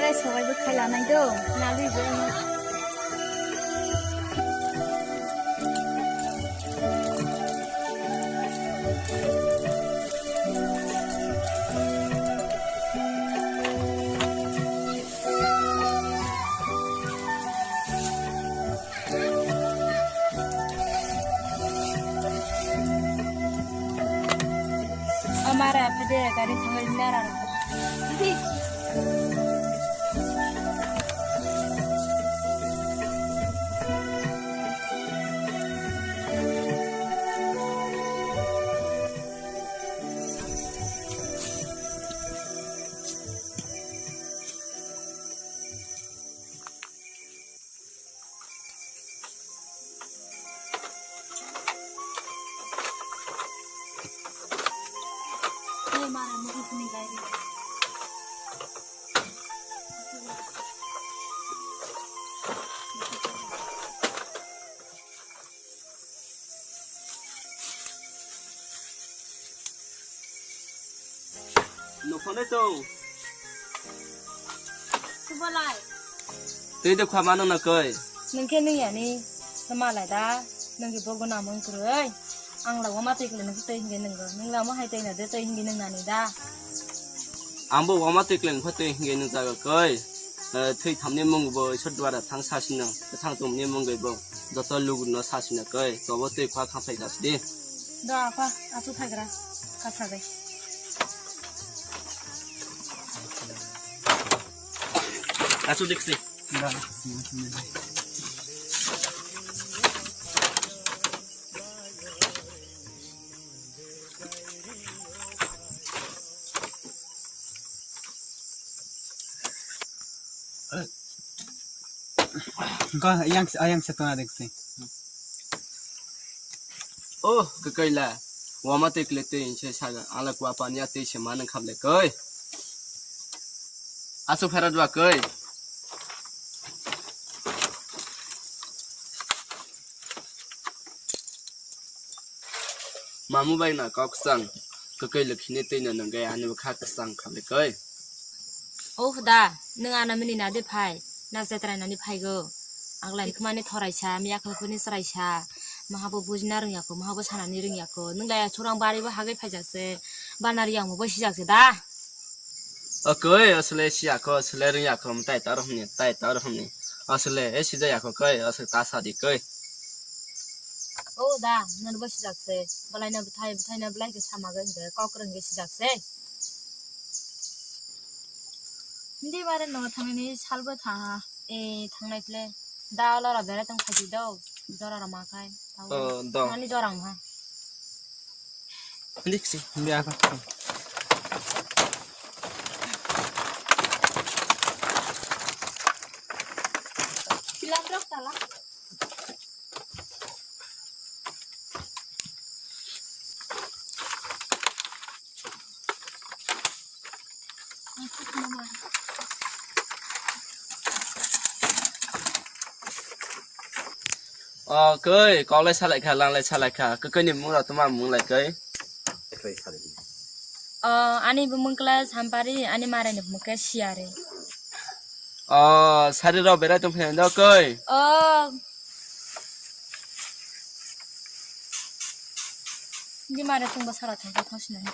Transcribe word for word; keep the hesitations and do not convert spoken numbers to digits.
Sabai bwkha lanai do, nalwi bo. Amara phade gari thangwi mera. Nokhone to. Subalai. Tei de khwa mano na koi. Nungke nung yani. Namalai da. Nungke bogo namung kuroi. Ang la wama tei kle nungke tei hinge nunggo. Nung la mo hai tei na de tei hinge nung nani da. Ang bo wama tei kle nungke tei hinge nung jaga koi. Eh, thwi thamni mung bo isor dwara thang sasino. Thang tumni mung bo. Joto lugu no sasino koi. Tobo tei khwa thang sai jasdi. Da apa asu thagra. Kasagai. Asu diksi. Engko yang, yang se tona diksi. Oh, kakaila. Wama tei kle tei se saga. Ala kwa pania tei se manang khamle koi. Asu phera dua koi. Mamu bai na kok sang. Kakai le khine tei na nang gai ani bwkha kwchang kha le kai. Oh da, nwng ano mini na de phai, na chetrai nani phai go. Aglai khmani thorai sa, miya khmani chwrai sa, maha bo bujina rwngya kho, maha bo sanani rwngya kho. Nwng lai churang bari bo hagai phaijak se, bana riyang bo sijak se da. Okoi, asle siya kho, asle rwngya kho, tai tar hwmni, tai tar hwmni. Asle e sijaya kho kai, asle ta sadi kai. O da, nang bo sijak se. Belai no bwthai, bwthai no belai khe sama gwi hwnkhe kok rwngwi sijak se. Hindi bare no thangnani salbo tha, e thangnai phle. Da lora berai tong phaidi do, jora rama khai. O, do. Ani jora wngha. Hindi kisi. Hindi apa? Pilam rok tala. O koi, kok lai salai kha, lang lai salai kha. Koi koi ni mung rok toma mung lai koi. O, ani bumung kla Sampari, ani marai ni bumung khe Siyari. O, sari rok berai tong phai do koi. O. Di mare tungba sara thangkha thangsinani.